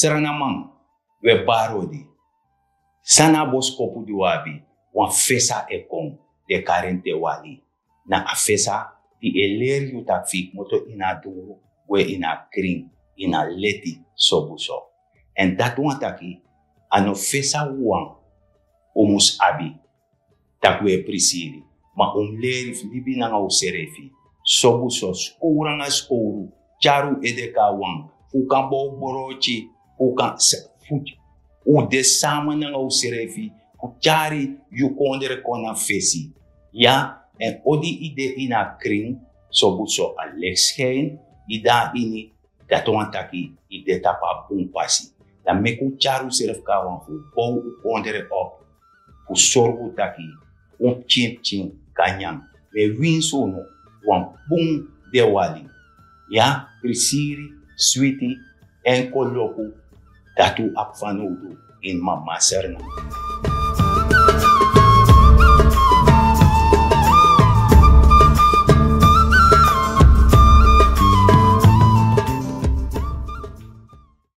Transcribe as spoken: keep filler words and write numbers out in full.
tranaman, wi e bari odi. San na a boskopu di wi abi? Wan fesa e kon, den e kari en dewali. Na a fesa di e leri yu taki fu yu kmoto ini a dungru, gwe ini a krin, ini a leti, sobuso. Èn dati wani taki a no fesa wawan un mus abi, taki un e prisiri, ma un mus leri fu libi nanga unsrefi, sobuso, skowru nanga skowru, tyari un ede kon na wan, fu un kan bow broti, fu un kan s- fu un de sama nanga unsrefi, fu tyari yu kondre kon na fesi. Ya, èn odi yu de ini a krin, sobuso a leki skin yu de na ini, dati wani taki yu de tapu a bun pasi. Dan meki un tyari unsrefi kon na wan fu un bow un kondre op, fu sorgu taki un pikinpikin kan nyan. Mi e winsi unu wan bun dewali. Ya, prisiri, switi, èn koloku, dati un abi fanowdu ini Mama Sranan.